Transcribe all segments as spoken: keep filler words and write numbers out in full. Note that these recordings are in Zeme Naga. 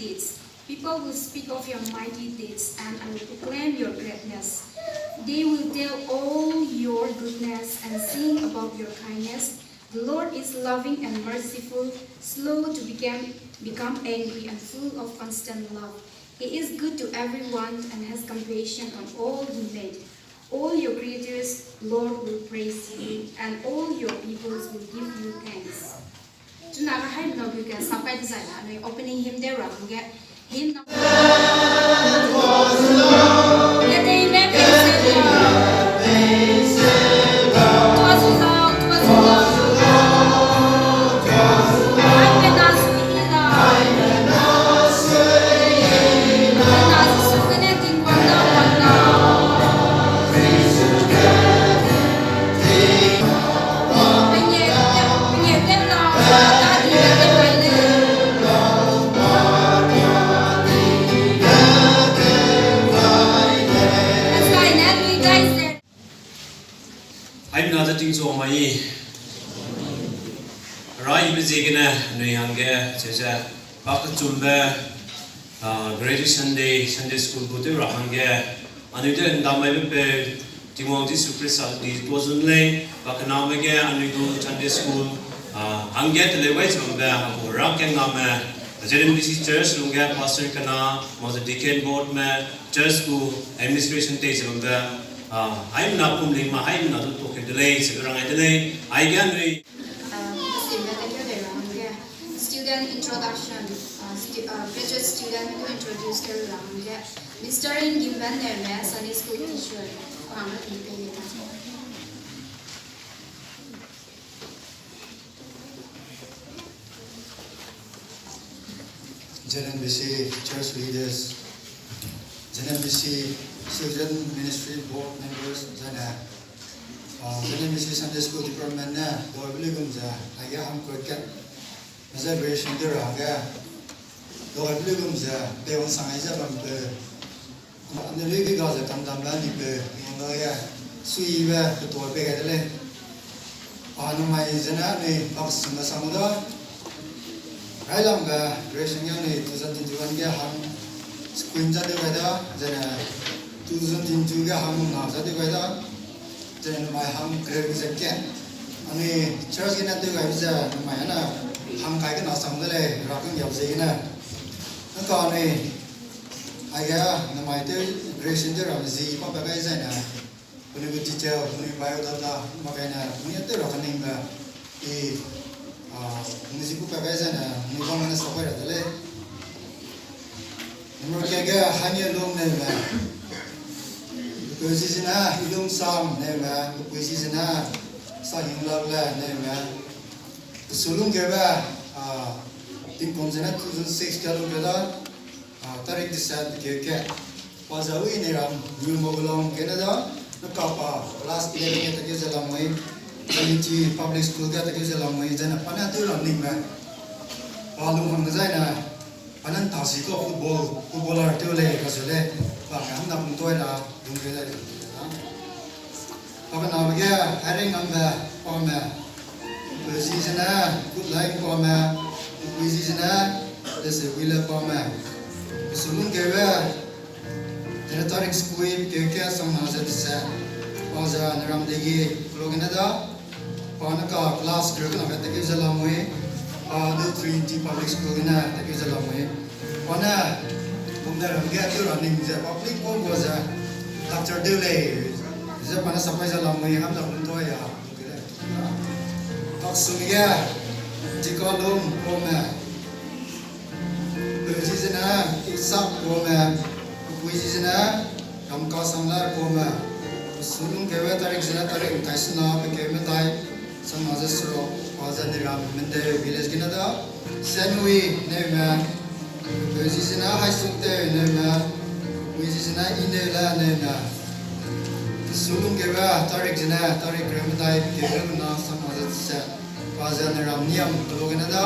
deeds. People will speak of your mighty deeds, and I will proclaim your greatness. They will tell all your goodness and sing about your kindness. The Lord is loving and merciful, slow to become, become angry, and full of constant love. He is good to everyone and has compassion on all he made. All your creatures, Lord, will praise you, and all your peoples will give you thanks. Chuna ka haimena gu ge sapai design anui opening hymn de ra hangge hymn number Haimena ze tingchu mai. Rai be ziegene anui hangge, cheze, pakechumbe, ah, Graduation Day, Sunday School gu tew ra hangge, anui de ndamai be pe, Tingwang Jisu Khrista di tuazun lei, pakename ge anui gu Sunday School, ah, hangge teleu gai ze bambe, agu ra kengame, J N B C Church lungge pastor kena, mauze deacon board me, church gu administration tei ze bambe, ah, haimena pumling ma haimena du tuakeu de lei, ze rang ai de lei, aige anui. Student introduction, uh, stu-, uh, graduate student to introduce tew ra hangge, Mister Ngimben Neume, Sunday School teacher, hangge ting pei lei. J N B C church leaders, J N B C Children Ministry Board members, zane, ah, J N B C Sunday School Department ne doi beli gum ze, aige hangkut ke, meze graduation tew ra hangge, doi beli gum ze, pei wang sang ai ze bam pe, anui lui bi ga ze kandambe ni pe, ngau ge, suibe, pe doi pei gai de lei. A numai zene anui pakesumbe sang da, railangbe graduation ge anui two thousand twenty-one ge hang screen za tew gai da, zene two thousand twenty-two ge hang na za tew gai da, zene numai hang kereu ze ke. Anui church gene tew gaibe ze numai ane hang kai kena sang de lei, ra kang yau ziegene. Naka anui, aige numai tew graduation tew ramme zi pa pe gai zaine, penui gu detail, penui biodata, makaine, penui tew ra kaningbe, i, a, penui zi ku pe gai zaine, penui bam ne sa pai ra de lei. Number ke ge Hainelung Neume. Pepeu zi zene Ilungsang Neume, pepui zi zene Sahinglak le Neume. Pesu lungkeube, a, tingkum zene two thousand six ge lungkeu da, a, tarik deset keu ke. Pa ze ui Neiram New Maguilong gene da, naka pa class eleven ge takeu ze lamui, Trinity Public School ge takeu ze lamui, zene pa ne tew ra ningbe. Pa lung hang dezaine, pa ne ntasi ka football, footballer tew lei kacheu lei, pa ge hangna pungtoi ra, lungkeu dai lei. Pakenabe ge Hairengambe Pame, pepeu zi zene Kutlai Pame, pepui zi zene Leseguile Pame. Pesu lungkeube, zene tarik sekui keu ke sangna ze deset, pa ze Neiram dege kelo gene da, pa naka class kereu kena ge takeu ze lamui, pa du Trinity Public School gene takeu ze lamui. Pa ne, bum ne ram ge tew ra ning ze public pau gua ze, doctor tew lei, ze pa ne sapai ze lamui, hangna pungtoi a. Paksum ge, Jikalum Pame, peu zi zene Isak Pame, pepui zi zene Kamkasanglar Pame. Pesu lungkeube tarik zene tarik ngkai sena pe keu medai, sangna ze seruk, pa ze Neiram Mendeu village gene da. Senwi Neume, pepeu zi zene Haisungtew Neume, pepui zi zene Ineule Neume. Pesu lungkeube tarik zene tarik kereu medai pe keu medai sangna ze deset, pa ze Neiram Niam kelo gene da.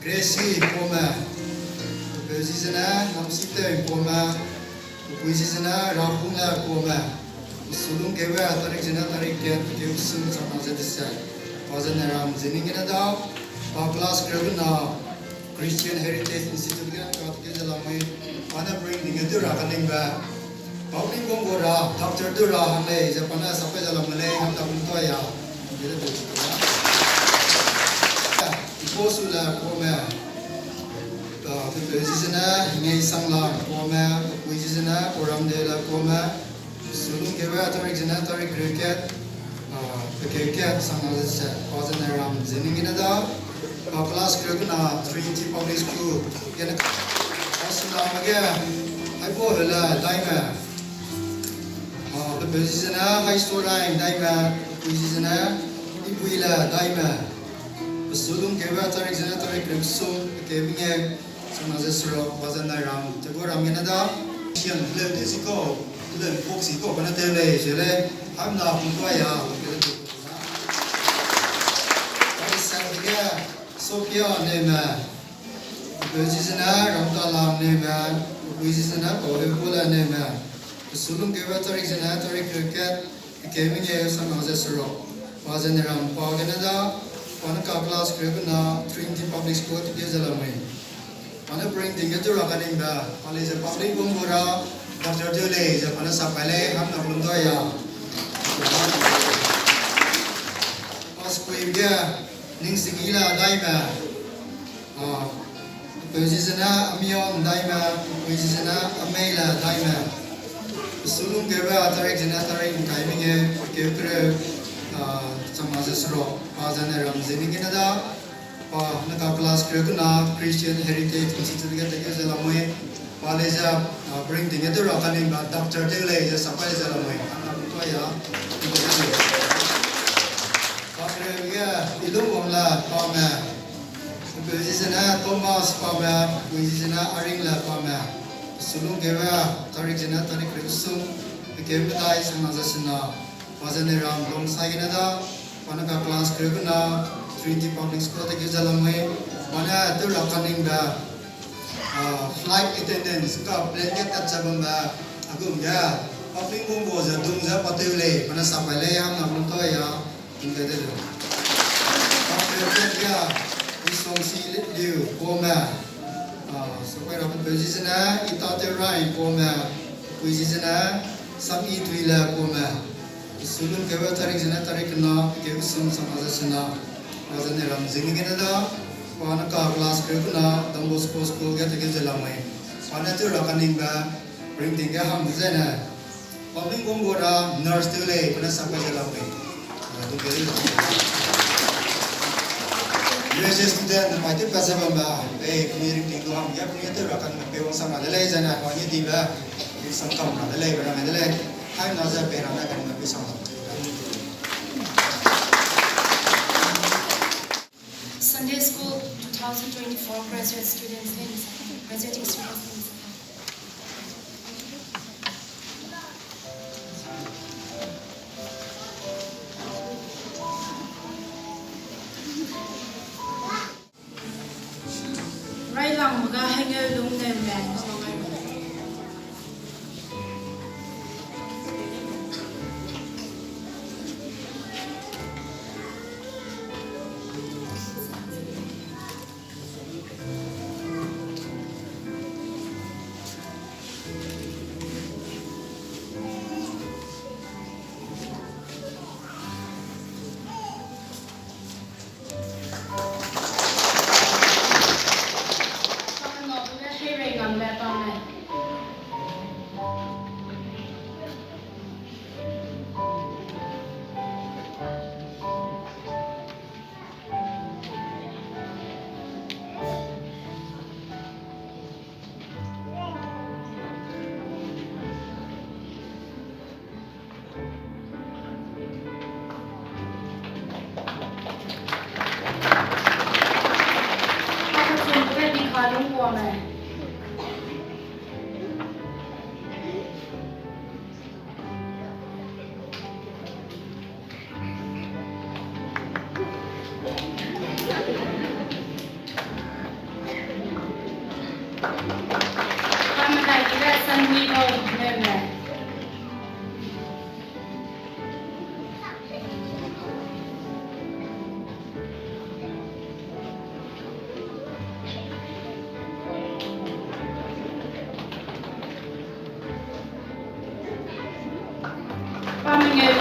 Gracie Pame, pepeu zi zene Namsitew Pame, pepui zi zene Rahungle Pame. Pesu lungkeube tarik zene tarik kat pe keu sun sangna ze deset, pa ze Neiram Zining gene da. Pa class kereu kena Christian Heritage Institute ge ka tike ze lamui, pa ne bring ding ge du ra kaningbe. Public bung gu ra, doctor du ra hang lei, ze pa ne sape ze lamui lei, hang ta bung toa ya. Ipo su le kome. Ka, pe pe zi zene, ngei sang la kome, pe pui zi zene, program de le kome. Sulung kewe tarik zene, tarik reket, ah, pe keket sang na ze se, pa zene ram zene gene da, pa class keu na Trinity Public School, gene ka, pa sula mage, haibo hele daime, ah, pe pe zi zene, high school rai daime, pe pui zi zene, ipui le daime, pe sulung kewe tarik zene, tarik rek sum, pe kebe nge, Sangna ze seruk, pa zene ram, tegu ram gene da. Sian le te siko, le pok siko, pa ne te lei, se lei, hamna hung tua ya, ke le tu. Pa san dige, Sophia neme. Pe zi zene, Ramtalang neme. Pe zi zene, Pauleu Pula neme. Sulung kewe tarik zene, tarik reket. Keme nge sangna ze seruk, pa zene ram pa gene da, pa ne ka class keu na Trinity Public School tike ze lamui. Pa ne bring ding ge du ra kaningbe, pa lei ze public bung gu ra, doctor du lei, ze pa ne sapai lei, hamna bung da ya. Pa skui ge, ning sing i la daime. Ah, pe zi zene amion daime, pe zi zene amei le daime. Sulung kewe tarik zene tarik ngkai menge, keu kere, ah, sangna ze seruk, pa zene ram zene gene da, pa ne ka class keu na Christian Heritage Institute ge tike ze lamui, pa lei ze, ah, bring ding ge du ra kaningbe, doctor du lei, ze sapai ze lamui, hamna bung tua ya. Pa kere ge, ilung wang la, pa me. Pe zi zene Thomas pa me, pui zi zene Aring le pa me. Sulung kewe, tarik zene tarik rek sum, pe kebe dai sangna ze sena, pa zene ram long sai gene da, pa ne ka class keu na Trinity Public School tike ze lamui, pa ne du ra kaningbe, ah, flight attendance, ka plane ge tat ze bambe, agum ge, public bung gu ze dung ze pa teu lei, pa ne sapai lei, hamna bung tua ya. Tingkai de lu. Doctor Petria, Isongsi Liu, kome. Ah, sapai ra pe zi zene, Ita Teurai, kome. Pui zi zene, Sami Tuile, kome. Sulung kewe tarik zene, tarik kena, keu sum sangna ze sena. Pa zene ram zene gene da, pa ne ka class keu na, Don Bosco School ge tike ze lamui. Pa ne du ra kaningbe, bring ding ge hang zene. Public bung gu ra nurse teu lei, pa ne sapai ze lamui. Ah, du ke lei. U S student, mai teu pa ze bambe, pe, kumi ring ting du hang, ya kumi teu ra kan pe wang sang na de lei, zene, pa ni di be, ring sang kam na de lei, be ra me de lei. Hai na ze pe ra na kan pe sang. Sunday School two thousand twenty-four graduate students name is, graduating students name is. Railang maga hengeu lung neu me.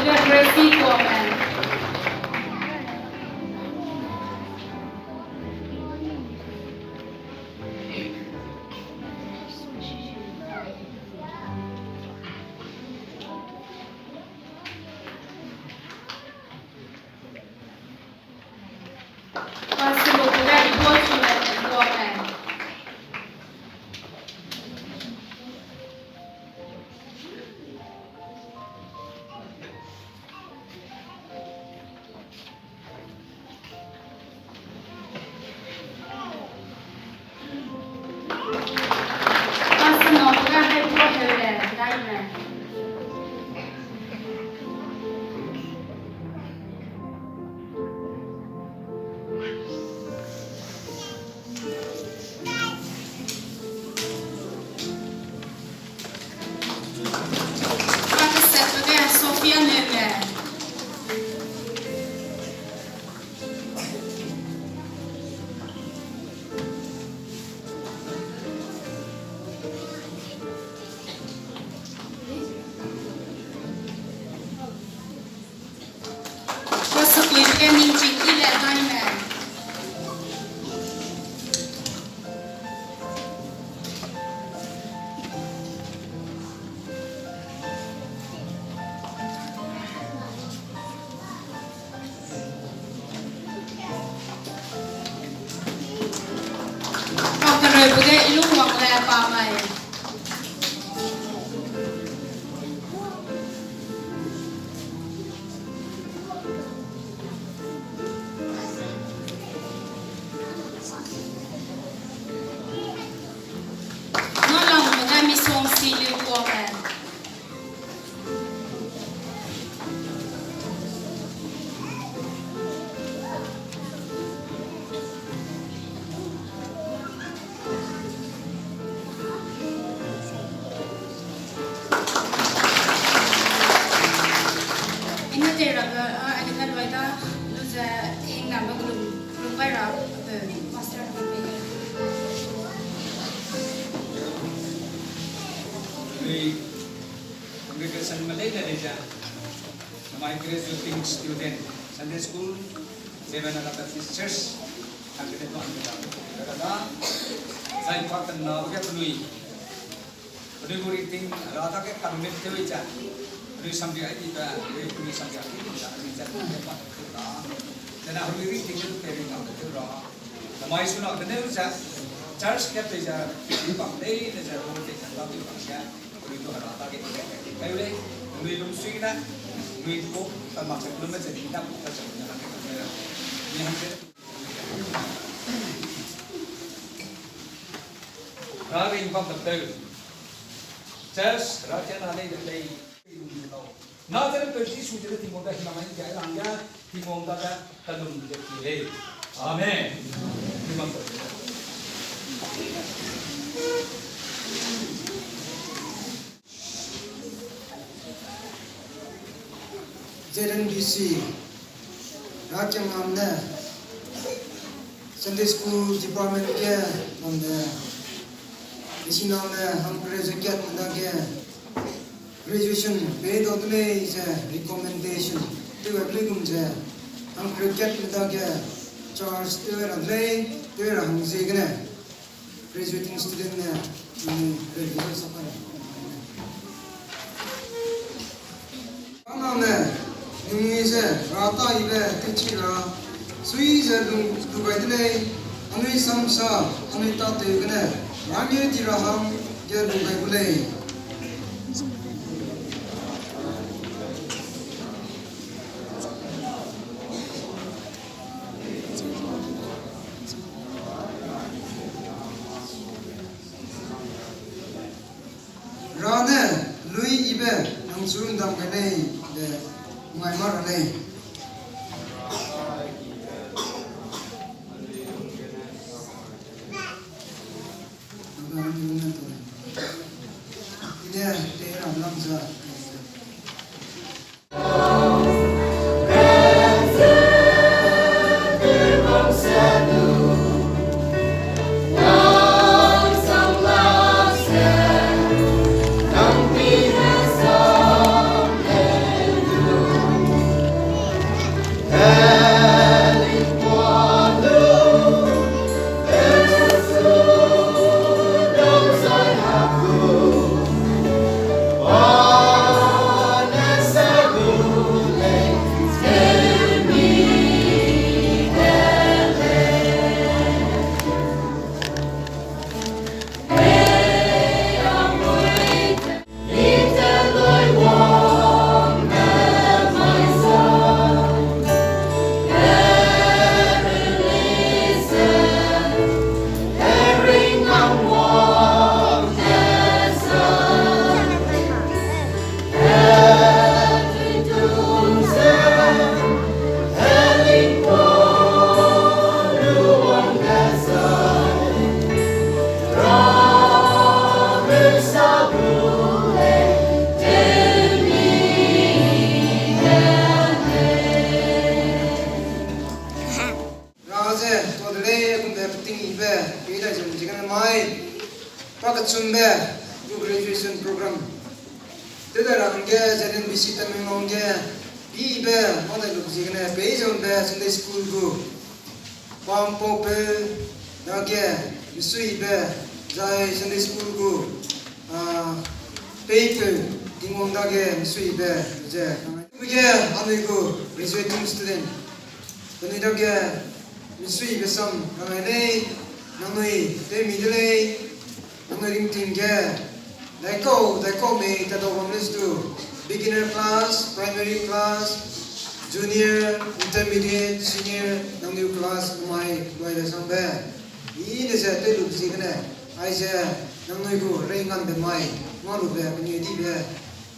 Gracie Kuame. Sophia Neume. Pasukui ke Ningchingki le Daime. Kakereubu ge Ilungwang le Pamai. Nalangbe ne Misongsi Liukuame. Ine tei rabe, a, ine luai da, lu ze hingnambe kelum, kelum gai ra, pe, pastor pe. Congregation me leine lei ze, namai graduating student, Sunday school, Zebenara Baptist Church, hangkene tuan de da, da, zai pa kenna ge penui, penui gu ringting Hera dage commit tew ze, penui samria ai dibe, penui samria ai dibe, penui ze, penui pa tew ra, zena penui ringting ge pe ring nang tew ra, namai suna keneu ze, church ge pei ze, penui bam leine ze, role pei ze, ta penui bam ge, penui du Hera dage kai u lei, penui lungsui ne, penui du, pe mak ze, penui me ze, di da, pe ze, penui hangge, ni hangge. Hera ring bam bamtew. Church, Hera kiana lei de lei. Na ze peu Jisu ze Tingwang da hinamai ge lang ge, Tingwang dage kalum ze ki lei. Amen. Ring bam bamtew. Z N B C, Herakiangname, Sunday School Department ge bambe, isiname hangkereu ze katme dage, graduation pei dau de lei ze recommendation tew gai de lei gum ze, hangkereu katme dage, charge tew ra de lei, tew ra hang ziegene. Graduating student ne, mm, graduation sapa ne. Aname, ningnui ze, Hera taibe tewchi ra, sui ze lung, lu gai de lei, anui samsa, anui tâtew gene, Hera ngeu di ra hangge lu gai gu lei. Hera ne, luiyibe nang chu ndam gai lei be, ngai ma ra lei. Ine, te ram lam za. Ting ibe, pei dai zam ziegene mai, pa kechumbe, gu graduation program. Tewdai ra hangge, Z N B C Tamenglong ge, pei ibe, ma dai lu ziegene, pei zambe Sunday school gu, pa mpau peu, dage, mesuibe, zai Sunday school gu, ah, pei peu, Tingwang dage, mesuibe, ze, ge, anui gu, graduating student. Penui dage, mesuibe sam, nangai lei, nangnui, tewmi de lei, nangnui ringting ge, daikau, daikau mei, tadau bam lei stu, beginner class, primary class, junior, intermediate, senior, nangnui class, mai, luai de sangbe. I de ze tew lu ziegene, aize, nangnui gu rei ngan de mai, ngau lu be, penui di be,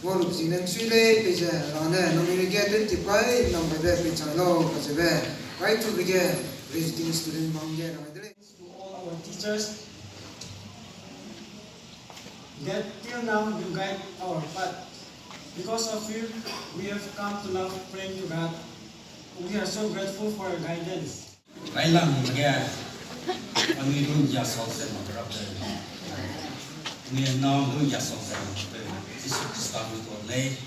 ngau lu ziegene sui lei, peize, rane, nangnui ge twenty-five, nang be, pei chang lau, kaze be, kai tu be ge, visiting student bam ge, rang de lei. To all our teachers that till now you guide our path. Because of you, we have come to love praying to God. We are so grateful for your guidance. Railang ge, anui lung ya sau se ma rap de. Anui na lung ya sau se ma rap de. Jisu Krista mi tuan lei.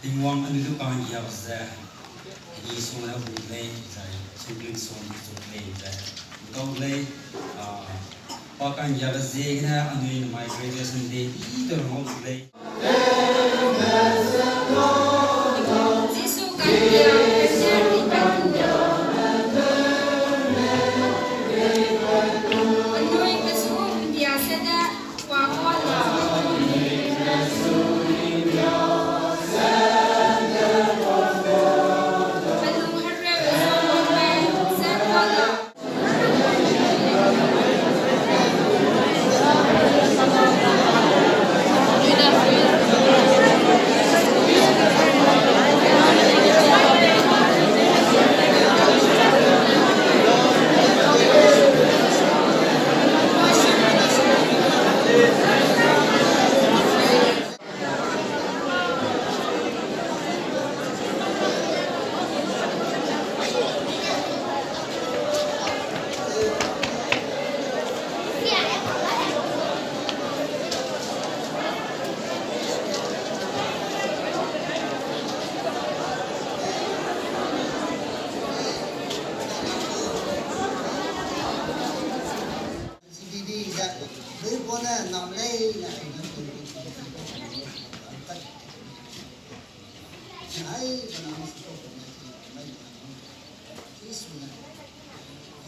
Tingwang anui du kanggiabe ze, hegi sung ne hu lei zai, sungkling sung zu lei zai, ntau lei, ah, pa kanggiabe ziegene anui namai graduation day i tew ngau zu lei. Jisu kanggiabe ze, anui pesu ndia sede,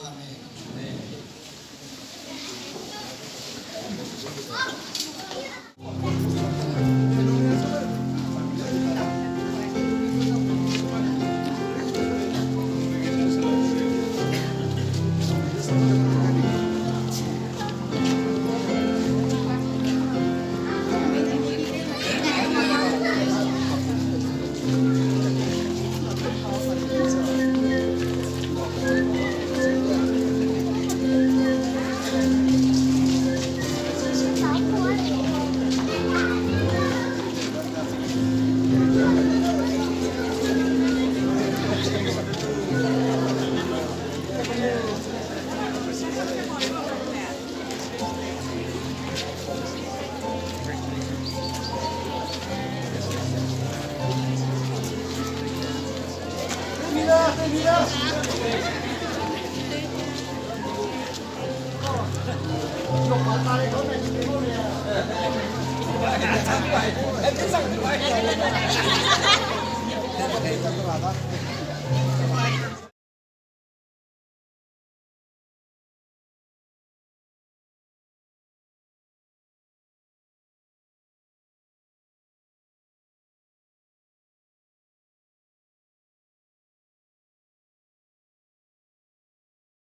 Amen.